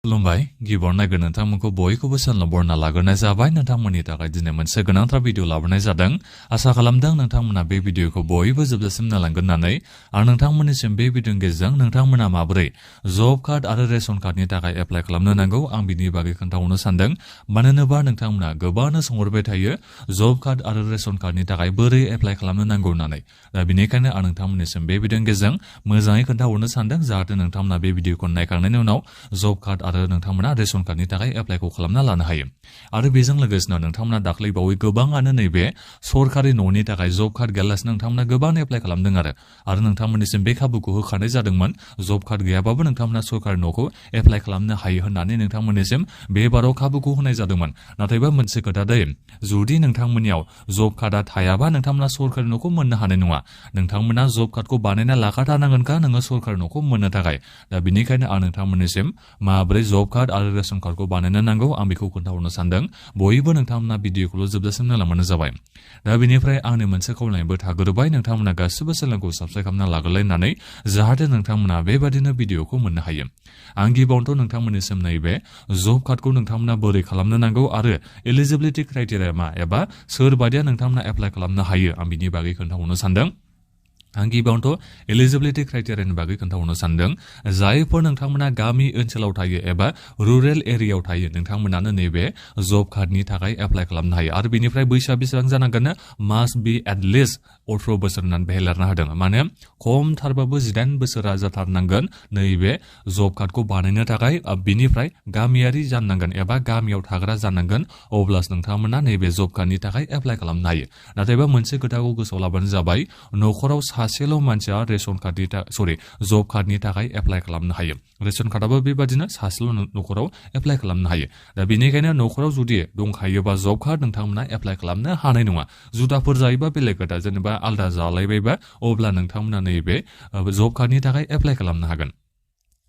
खुलुमबाय गिबियावनो नायगोन नोंथांमोनखौ बयखौबो सानल बरना लाग्रोनाय जाबाय नोंथांमोननि थाखाय दिनै मोनसे गोनांथार भिडिअ लाबोनाय जादों आसा खालामदों नोंथांमोना बे भिडिअखौ बयबो जोबजासिम नायलांगोन होननानै आं नोंथांमोननिसिम बे भिडिअनि गेजेरजों नोंथांमोना माबोरै जब कार्ड आरो रेशन कार्डनि थाखाय एप्लाइ खालामनो नांगौ आं बिनि बागै खोन्थाहरनो सानदों मानो होनोबा नोंथांमोना गोबांनो सोंहरबाय थायो जब कार्ड आरो रेशन कार्डनि थाखाय बोरै एप्लाइ खालामनो नांगौ होननानै दा बेनिखायनो आं नोंथांमोननिसिम बे भिडिअनि गेजेरजों मोजाङै खोन्थाहरनो सानदों जाहाथे नोंथांमोना बे भिडिअखौ नायखांनायनि उनाव जब कार्ड आरो नोंथांमोना रेशन कार्डनि थाखाय एप्लाइखौ खालामना लानो हायो आरो बेजों लोगोसेनो नोंथांमोना दाख्लैबावै गोबाङानो नैबे सरकारि न'नि थाखाय जब कार्ड गैयालासिनो नोंथांमोना गोबां एप्लाइ खालामदों आरो नोंथांमोननिसिम बे खाबुखौ होखानाय जादोंमोन जब कार्ड गैयाबाबो नोंथांमोना सरकारि न'खौ एप्लाइ खालामनो हायो होननानै नोंथांमोननिसिम बे बाराव खाबुखौ होनाय जादोंमोन नाथायबा मोनसे खोथा दै जुदि नोंथांमोननियाव जब कार्डआ थायाबा नोंथांमोना सरकारि न'खौ मोननो हानाय नङा नोंथांमोना जब कार्डखौ बानायना लाखाथारनांगोनखा नोङो सरकारि न'खौ मोननो थाखाय दा बेनिखायनो आं नोंथांमोननिसिम माबोरै जब कार्ड आरो रेशन कार्डखौ बानायनो नांगौ आं बेखौ खोन्थाहरनो सानदों बयबो नोंथांमोना भिडिअखौल' जोबजासिम नायलांबानो जाबाय दा बेनिफ्राय आंनि मोनसे खावलायनायबो थाग्रोबाय नोंथांमोना गासिबो चेनेलखौ साबस्क्राइब खालामना लाग्रोलायनानै जाहाथे नोंथांमोना बेबादिनो भिडिअखौ मोननो हायो आं गिबियावनोथ' नोंथांमोननिसिम नैबे जब कार्डखौ नोंथांमोना बोरै खालामनो नांगौ आरो एलिजिबिलिटि क्राइटेरिया मा एबा सोर बादिया नोंथांमोना एप्लाइ खालामनो हायो आं बिनि बागै खोन्थाहरनो सानदों आं गिबियावनोथ' एलिजिबिलिटि क्राइटेरियानि बागै खोन्थाहरनो सानदों जायफोर नोंथांमोना गामि ओनसोलाव थायो एबा रुरेल एरियायाव थायो नोंथांमोनानो नैबे जब कार्डनि थाखाय एप्लाइ खालामनो हायो आरो बेनिफ्राय बैसोआ बेसेबां जानांगोन मास्ट बि एटलिस्ट 18 बोसोर होननानै बेहाय लिरना होदों माने खमथारबाबो 18 बोसोरा जाथारनांगोन नैबे जब कार्डखौ बानायनो थाखाय बिनिफ्राय गामियारि जानांगोन एबा गामियाव थाग्रा जानांगोन अब्लासो नोंथांमोना नैबे जब कार्डनि थाखाय एप्लाइ खालामनो हायो नाथायबा मोनसे खोथाखौ गोसोआव लाबानो जाबाय न'खराव सासेल' मानसिया रेशन कार्डनि जब कार्डनि थाखाय एप्लाइ खालामनो हायो रेशन कार्डआबो बेबादिनो सासेल' न'खराव एप्लाइ खालामनो हायो दा बेनिखायनो न'खराव जुदि दंखायोबा जब कार्ड नोंथांमोना एप्लाइ खालामनो हानाय नङा जुदाफोर जायोबा बेलेग खोथा जेनेबा आलदा जालायबायबा अब्ला नोंथांमोना नैबे जब कार्डनि थाखाय एप्लाइ खालामनो हागोन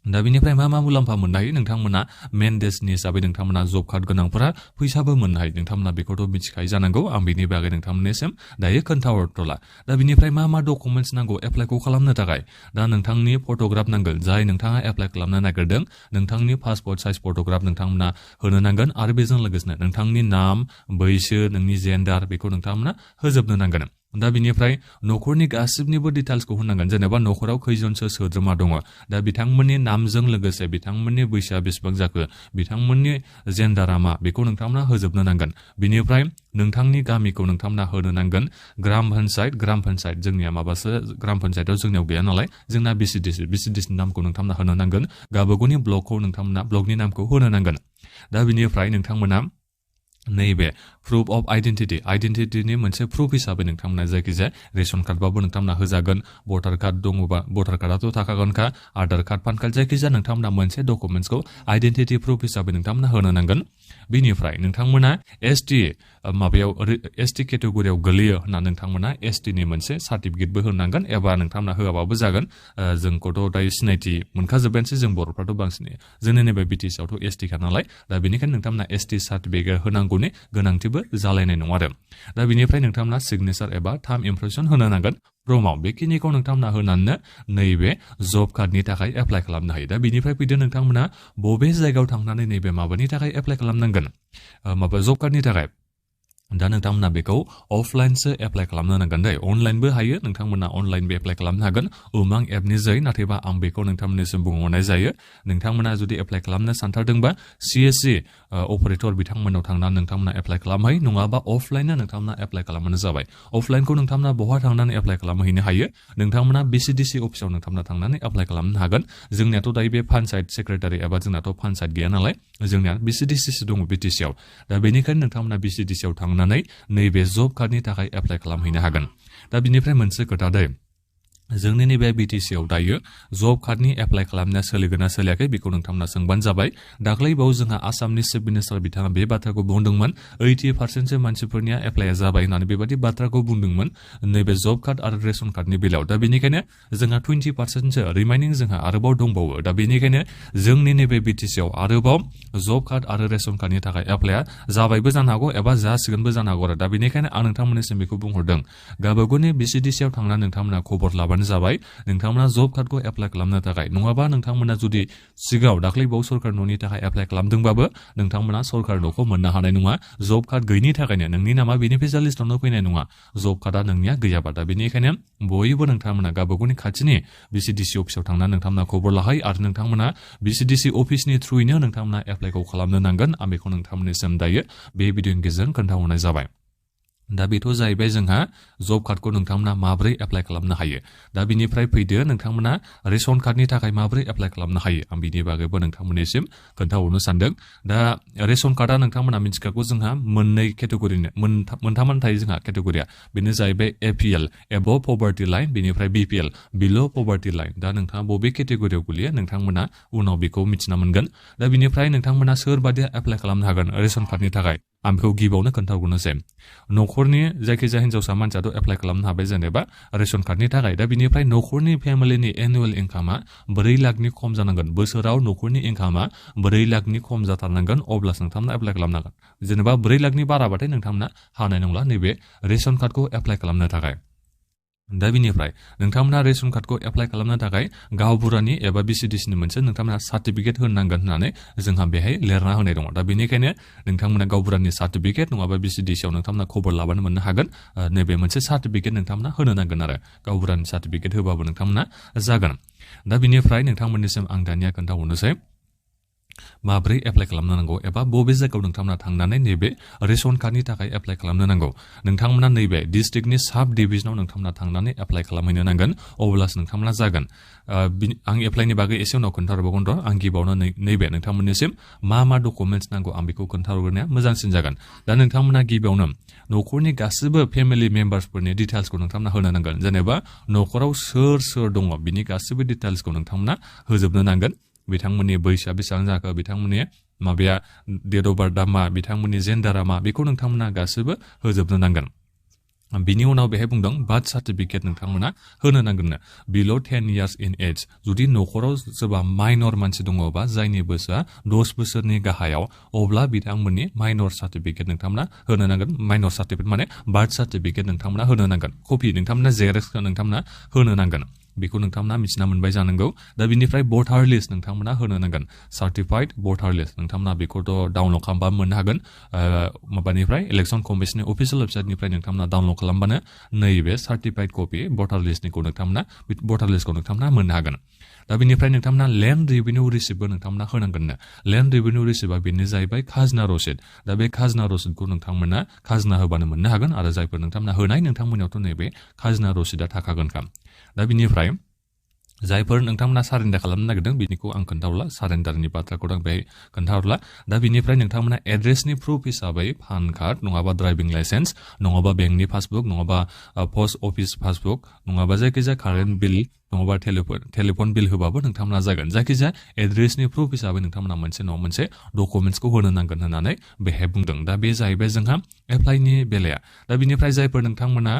दा बेनिफ्राय मा मुलाम्फा मोननो हायो नोंथांमोना मेन्डेटसनि हिसाबै नोंथांमोना जब कार्ड गोनांफोरा फैसाबो मोननो हायो नोंथांमोना बेखौथ' मिथिखायो जानांगौ आं बिनि बागै नोंथांमोननिसिम दायो खोन्थाहरथ'ला दा बेनिफ्राय मा डकुमेन्टस नांगौ एप्लाइखौ खालामनो थाखाय दा नोंथांनि फट'ग्राफ नांगोन जाय नोंथाङा एप्लाइ खालामनो नागिरदों नोंथांनि पासपर्ट साइज फट'ग्राफ नोंथांमोना होनो नांगोन आरो बेजों लोगोसेनो नोंथांनि नाम बैसो नोंनि जेन्डार बेखौ नोंथांमोना होजोबनो नांगोन दा बिनिफ्राय न'खरनि गासिबनिबो डिटेल्सखौ होनांगोन जेनेबा न'खराव खैजनसो सोद्रोमा दङ दा बिथांमोननि नामजों लोगोसे बिथांमोननि बैसोआ बेसेबां जाखो बिथांमोननि जेन्डारा मा बेखौ नोंथांमोना होजोबनो नांगोन बिनिफ्राय नोंथांनि गामिखौ नोंथांमोना होनो नांगोन ग्राम पन्सायत जोंनिया माबासो ग्राम पन्सायतआव जोंनियाव गैया नालाय जोंना बिसिडिसिनि नामखौ नोंथांमोना होनो नांगोन गावबागावनि ब्लकखौ नोंथांमोना ब्लकनि नामखौ होनो नांगोन दा बिनिफ्राय नोंथांमोना नैबे प्रुफ अफ आइडेन्टिटिनि मोनसे प्रुफ हिसाबै नोंथांमोना जायखिजाया रेशन कार्डबाबो नोंथांमोना होजागोन भटार कार्ड दङबा भटार कार्डआथ' थाखागोनखा आधार कार्ड पान कार्ड जायखिजाया नोंथांमोना मोनसे डकुमेन्टसखौ आइडेन्टिटि प्रुफ हिसाबै नोंथांमोना होनो नांगोन बिनिफ्राय नोंथांमोना एसटि केटेगरियाव गोलैयो होनना नोंथांमोना एसटिनि मोनसे सार्टिफिकेटबो होनांगोन एबा नोंथांमोना होआबाबो जागोन जोंखौथ' दायो सिनायथि मोनखाजोब्बायानोसै जों बर'फ्राथ' बांसिन जोंनि नैबे बिटिसि आवथ' एसटिखा नालाय दा बेनिखायनो नोंथांमोना एसटि सार्टिफिकेट होनांगौनि गोनांथिबो जालायनाय नङा आरो दा बिनिफ्राय नोंथांमोना सिगनेचार एबा थाम इमप्रेसन होनो नांगोन फर्माव बेखिनिखौ नोंथांमोना होनानैनो नैबे जब कार्डनि थाखाय एप्लाइ खालामनो हायो दा बिनिफ्राय फैदो नोंथांमोना बबे जायगायाव थांनानै नैबे माबानि थाखाय एप्लाइ खालामनांगोन जब कार्डनि थाखाय दा नोंथांमोना बेखौ अफलाइनसो एप्लाइ खालामनो नांगोन दै अनलाइनबो हायो नोंथांमोना अनलाइनबो एप्लाइ खालामनो हागोन उमां एपनि जै नाथायबा आं बेखौ नोंथांमोननिसिम बुंहरनाय जायो नोंथांमोना जुदि एप्लाइ खालामनो सानथारदोंबा CSC अपारेटर बिथांमोनाव थांनानै नोंथांमोना एप्लाइ खालामहै नङाबा अफलाइननो नोंथांमोना एप्लाइ खालामबानो जाबाय अफलाइनखौ नोंथांमोना बहा थांनानै एप्लाइ खालामहैनो हायो नोंथांमोना BCDC अफिसाव नोंथांमोना थांनानै एप्लाइ खालामनो हागोन जोंनियाथ' दायो बे पन्सायत सेक्रेटारि एबा जोंनाथ' पन्सायत गैया नालाय जोंनिया BCDC दङ बिटिसिआव दा बेनिखायनो नोंथांमोना BCDCआव थांनानै नैबे जब कार्डनि थाखाय एप्लाइ खालामहैनो हागोन दा बिनिफ्राय मोनसे खोथा दै जोंनि नैबे बिटिसिआव दायो जब कार्डनि एप्लाइ खालामनाया सोलिगोना सोलियाखै बेखौ नोंथांमोना सोंबानो जाबाय दाख्लैबाव जोंहा आसामनि चिफ मिनिस्टार बिथाङा बे बाथ्राखौ बुंदोंमोन 80% मानसिफोरनिया एप्लाइया जाबाय होननानै बेबादि बाथ्राखौ बुंदोंमोन नैबे जब कार्ड आरो रेशन कार्डनि बेलायाव दा बेनिखायनो जोंहा 20%सो रिमाइनिं जोंहा आरोबाव दंबावो दा बेनिखायनो जोंनि नैबे बिटिसिआव आरोबाव जब कार्ड आरो रेशन कार्डनि थाखाय एप्लाइया जाबायबो जानो हागौ एबा जासिगोनबो जानो हागौ आरो दा बेनिखायनो आं नोंथांमोननिसिम बेखौ बुंहरदों गावबागावनि BCDCआव थांनानै नोंथांमोना खबर लाबानो नायफैबानो जाबाय नोंथांमोना जब कार्डखौ एप्लाइ खालामनो थाखाय नङाबा नोंथांमोना जुदि सिगाङाव दाख्लैबाव सरकार न'नि थाखाय एप्लाइ खालामदोंबाबो नोंथांमोना सरकार न'खौ मोननो हानाय नङा जब कार्ड गैयिनि थाखायनो नोंनि नामा बेनिफिसियार लिस्टआवनो फैनाय नङा जब कार्डआ नोंनिया गैयाबा दा बेनिखायनो बयबो नोंथांमोना गावबागावनि खाथिनि BCDC अफिसाव थांना नोंथांमोना खबर लाहै आरो नोंथांमोना BCDC अफिसनि थ्रुयैनो नोंथांमोना एप्लाइखौ खालामनो नांगोन आं बेखौ नोंथांमोननिसिम दायो बे भिडिअनि गेजेरजों खोन्थाहरनाय जाबाय दा बेथ' जाहैबाय जोंहा जब कार्डखौ नोंथांमोना माबोरै एप्लाइ खालामनो हायो दा बिनिफ्राय फैदो नोंथांमोना रेशन कार्डनि थाखाय माबोरै एप्लाइ खालामनो हायो आं बिनि बागैबो नोंथांमोननिसिम खोन्थाहरनो सानदों दा रेशन कार्डआ नोंथांमोना मिथिखागौ जोंहा मोननै केटेगरिनि मोनथामानो थायो जोंहा केटेगरिया बेनो जाहैबाय APL एबभ पभार्टि लाइन बेनिफ्राय BPL बिल' पभार्टि लाइन दा नोंथाङा बबे केटेगरियाव गोलैयो नोंथांमोना उनाव बेखौ मिथिना मोनगोन दा बिनिफ्राय नोंथांमोना सोरबादि एप्लाइ खालामनो हागोन रेशन कार्डनि थाखाय आं बेखौ गिबियावनो खोन्थाहरनोसै न'खरनि जायखिजाया हिन्जावसा मानसियाथ' एप्लाइ खालामनो हाबाय जेनेबा रेशन कार्डनि थाखाय दा बिनिफ्राय न'खरनि फेमिलिनि एनुवेल इनकामा 4 लाखनि खम जानांगोन बोसोराव न'खरनि इनकामा 4 लाखनि खम जाथारनांगोन अब्लासो नोंथांमोना एप्लाइ खालामनो हागोन जेनेबा 4 लाखनि बाराबाथाय नोंथांमोना हानाय नंला नैबे रेशन कार्डखौ एप्लाइ खालामनो थाखाय दा बिनिफ्राय नोंथांमोना रेशन कार्डखौ एप्लाइ खालामनो थाखाय गावबुरानि एबा BCDCनि मोनसे नोंथांमोना सार्टिफिकेट होनांगोन होननानै जोंहा बेहाय लिरना होनाय दङ दा बेनिखायनो नोंथांमोना गावबुरानि सार्टिफिकेट नङाबा BCDCआव नोंथांमोना खबर लाबानो मोननो हागोन नैबे मोनसे सार्टिफिकेट नोंथांमोना होनो नांगोन आरो गावबुरानि सार्टिफिकेट होबाबो नोंथांमोना जागोन दा बिनिफ्राय नोंथांमोननिसिम आं दानिया खोन्थाहरनोसै माबोरै एप्लाइ खालामनो नांगौ एबा बबे जायगायाव नोंथांमोना थांनानै नैबे रेशन कार्डनि थाखाय एप्लाइ खालामनो नांगौ नोंथांमोना नैबे डिस्ट्रिक्टनि साब डिभिजनाव नोंथांमोना थांनानै एप्लाइ खालामहैनो नांगोन अब्लासो नोंथांमोना जागोन आं एप्लाइनि बागै एसे उनाव खोन्थाहरबावगोन र' आं गिबियावनो नैबे नोंथांमोननिसिम मा डकुमेन्टस नांगौ आं बेखौ खोन्थाहरग्रोनाया मोजांसिन जागोन दा नोंथांमोना गिबियावनो न'खरनि गासिबो फेमिलि मेम्बार्सफोरनि डिटेल्सखौ नोंथांमोना होनो नांगोन जेनेबा न'खराव सोर दङ बिनि गासिबो डिटेल्सखौ नोंथांमोना होजोबनो नांगोन बिथांमोननि बैसोआ बेसेबां जाखो बिथांमोननि माबाया डेट अफ बार्थआ मा बिथांमोननि जेन्डारा मा बेखौ नोंथांमोना गासिबो होजोबनो नांगोन बिनि उनाव बेहाय बुंदों बार्थ सार्टिफिकेट नोंथांमोना होनो नांगोन बिल' 10 years इन एज जुदि न'खराव सोरबा माइनर मानसि दङबा जायनि बैसोआ 10 बोसोरनि गाहायाव अब्ला बिथांमोननि माइनर सार्टिफिकेट नोंथांमोना होनो नांगोन माइनर सार्टिफिकेट माने बार्थ सार्टिफिकेट नोंथांमोना होनो नांगोन कपि नोंथांमोना जेरक्सखौ नोंथांमोना होनो नांगोन बेखौ नोंथांमोना मिथिना मोनबाय जानांगौ दा बिनिफ्राय भटार लिस्ट नोंथांमोना होनो नांगोन सार्टिफाइड भटार लिस्ट नोंथांमोना बेखौथ' डाउनलड खालामबा मोननो हागोन माबानिफ्राय इलेक्सन कमिसननि अफिसियेल वेबसाइटनिफ्राय नोंथांमोना डाउनलड खालामबानो नैबे सार्टिफाइड कपि भटार लिस्टनिखौ नोंथांमोना भटार लिस्टखौ नोंथांमोना मोननो हागोन दा बिनिफ्राय नोंथांमोना लेन्ड रेभिनिउ रिसिप्टबो नोंथांमोना होनांगोननो लेन्ड रेभिनिउ रिसिप्टआ बेनो जाहैबाय खाजोना रसिद दा बे खाजोना रसिदखौ नोंथांमोना खाजोना होबानो मोननो हागोन आरो जायफोर नोंथांमोना होनाय नोंथांमोननियावथ' नैबे खाजोना रसिदा थाखागोनखा दा बिनिफ्राय जायफोर नोंथांमोना सारेन्डार खालामनो नागिरदों बिनिखौ आं खोन्थाहरला सारेन्डारनि बाथ्राखौ आं बेहाय खोन्थाहरला दा बिनिफ्राय नोंथांमोना एड्रेसनि प्रुफ हिसाबै पान कार्ड नङाबा ड्राइभिं लाइसेन्स नङाबा बेंकनि पासबुक नङाबा पस्ट अफिस पासबुक नङाबा जायखिजाया कारेन्ट बिल नङाबा टेलिफन बिल होबाबो नोंथांमोना जागोन जायखिजाया एड्रेसनि प्रुफ हिसाबै नोंथांमोना मोनसे नङा मोनसे डकुमेन्टसखौ होनो नांगोन होननानै बेहाय बुंदों दा बे जाहैबाय जोंहा एप्लाइनि बेलाया दा बिनिफ्राय जायफोर नोंथांमोना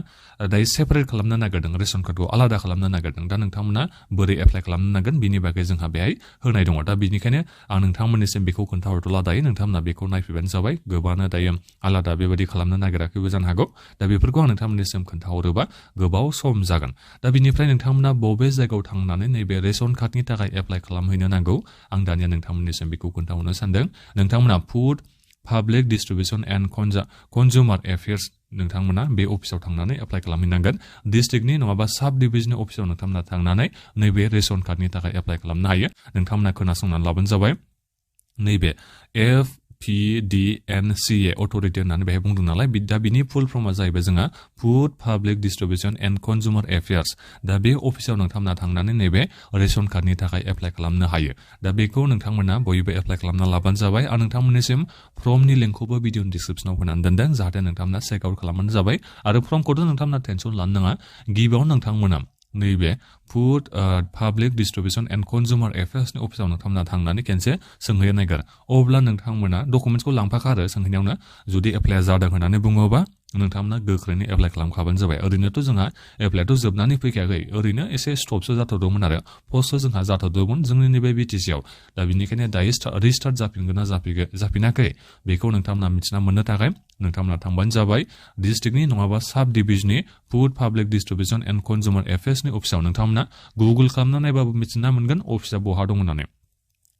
दायो सेपारेट खालामनो नागिरदों रेशन कार्डखौ आलादा खालामनो नागिरदों दा नोंथांमोना बोरै एप्लाइ खालामनो नांगोन बिनि बागै जोंहा बेहाय होनाय दङ दा बिनिखायनो आं नोंथांमोननिसिम बेखौ खोन्थाहरथ'ला दायो नोंथांमोना बेखौ नायफैबानो जाबाय गोबाङानो दायो आलादा बेबायदि खालामनो नागिराखैबो जानो हागौ दा बेफोरखौ आं नोंथांमोननिसिम खोन्थाहरोबा गोबाव सम जागोन दा बिनिफ्राय नोंथांमोना बबे जायगायाव थांनानै नैबे रेशन कार्डनि थाखाय एप्लाइ खालामहैनो नांगौ आं दानिया नोंथांमोननिसिम बेखौ खोन्थाहरनो सानदों नोंथांमोना food public distribution and consumer affairs नोंथांमोना बे अफिसाव थांनानै एप्लाइ खालामहैनांगोन डिस्ट्रिक्टनि नङाबा साब डिभिजननि अफिसाव नोंथांमोना थांनानै नैबे रेशन कार्डनि थाखाय एप्लाइ खालामनो हायो नोंथांमोना खोनासंनानै लाबानो जाबाय नैबे FPDNCA अथ'रिटि होननानै बेहाय बुंदों नालाय दा बिनि फुल फर्मआ जाहैबाय जोंहा food public distribution and consumer affairs दा बे अफिसाव नोंथांमोना थांनानै नैबे रेशन कार्डनि थाखाय एप्लाइ खालामनो हायो दा बेखौ नोंथांमोना बयबो एप्लाइ खालामना लाबानो जाबाय आरो नोंथांमोननिसिम फर्मनि लिंकखौबो भिडिअनि डिसक्रिपसनाव होनानै दोनदों जाहाथे नोंथांमोना चेक आउट खालामबानो जाबाय आरो फर्मखौथ' नोंथांमोना टेनसन लानो नाङा गिबियावनो नोंथांमोना नैबे food public distribution and consumer एफेयार्सनि अफिसाव नोंथांमोना थांनानै खेनसे सोंहैनो नागिर अब्ला नोंथांमोना डकुमेन्टसखौ लांफाखा आरो सोंहैनायावनो जुदि एप्लाइया जादों होननानै बुङोबा नोंथांमोना गोख्रैनो एप्लाइ खालामखाबानो जाबाय ओरैनोथ' जोंहा एप्लाइथ' जोबनानै फैखायाखै ओरैनो एसे स्टपसो जाथ'दोंमोन आरो पस्टसो जोंहा जाथ'दोंमोन जोंनि नैबे बिटिसिआव दा बेनिखायनो दायो रिस्टार्ट जाफिनगोन ना जाफिनाखै बेखौ नोंथांमोना मिथिना मोननो थाखाय नोंथांमोना थांबानो जाबाय डिस्ट्रिक्टनि नङाबा साब डिभिजननि फुड पाब्लिक डिस्ट्रिबिउसन एन्ड कनजुमार एफेयार्सनि अफिसाव नोंथांमोना गुगोल खालामना नायबाबो मिथिना मोनगोन अफिसा बहा दं होननानै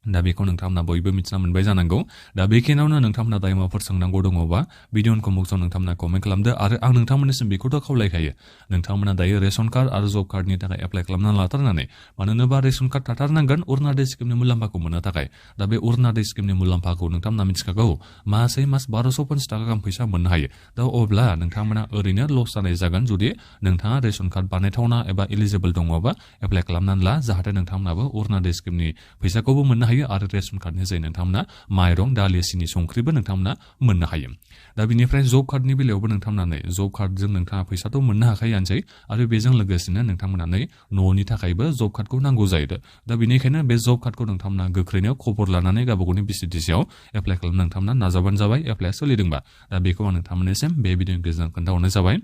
दा बेखौ नोंथांमोना बयबो मिथिना मोनबाय जानांगौ दा बेखिनियावनो नोंथांमोना दायो माबाफोर सोंनांगौ दङबा भिडिअनि कमेन्टआव नोंथांमोना कमेन्ट खालामदो आरो आं नोंथांमोननिसिम बेखौथ' खावलायखायो नोंथांमोना दायो रेशन कार्ड आरो जब कार्डनि थाखाय एप्लाइ खालामना लाथारनानै मानो होनोबा रेशन कार्ड थाथारनांगोन अरुणादय स्किमनि मुलाम्फाखौ मोननो थाखाय दा बे अरुणादय स्किमनि मुलाम्फाखौ नोंथांमोना मिथिखागौ मासै मास 1250 थाखा गाहाम फैसा मोननो हायो दा अब्ला नोंथांमोना ओरैनो लस जानाय जागोन जुदि नोंथाङा रेशन कार्ड बानायथावना एबा एलिजिबल दङबा एप्लाइ खालामनानै ला जाहाथे नोंथांमोनाबो अरुणादय स्किमनि फैसाखौबो मोननो हायो आरो रेशन कार्ड जाय नोंथांमोना माइरं दालि सिनि संख्रिबो नोंथांमोना मोननो हायो दा बिनिफ्राय जब कार्डनि बेलायावबो नोंथांमोना जब कार्डजों नोंथाङा फैसाथ' मोननो हाखायोआनोसै आरो बेजों लोगोसेनो नोंथांमोना न'नि थाखायबो जब कार्डखौ नांगौ जायो दा बेनिखायनो बे जब कार्डखौ नोंथांमोना गोख्रैनो खबर लानानै गावबा गावनि बिसिडिसिआव एप्लाइ खालामनो नोंथांमोना नाजाबानो जाबाय एप्लाइआ सोलिदोंबा दा बेखौ आं नोंथांमोननिसिम बे भिडिअनि गेजेरजों खोन्थाहरनाय जाबाय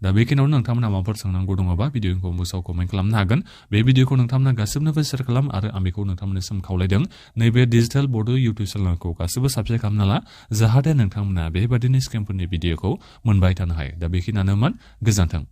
दा बेखिनियावनो नोंथांमोना माबाफोर सोंनांगौ दङबा भिडिअखौ मोसाव कमेन्ट खालामनो हागोन बे भिडिअखौ नोंथांमोना गासिबनोबो शेयार खालाम आरो आं बेखौ नोंथांमोननिसिम खावलायदों नैबे डिजिटेल बड' इउटुब चेनेलखौ गासिबो साबस्क्राइब खालामना ला जाहाथे नोंथांमोना बेबादिनो स्केमफोरनि भिडिअखौ मोनबाय थानो हायो दा बेखिनियानोमोन गोजोन्थों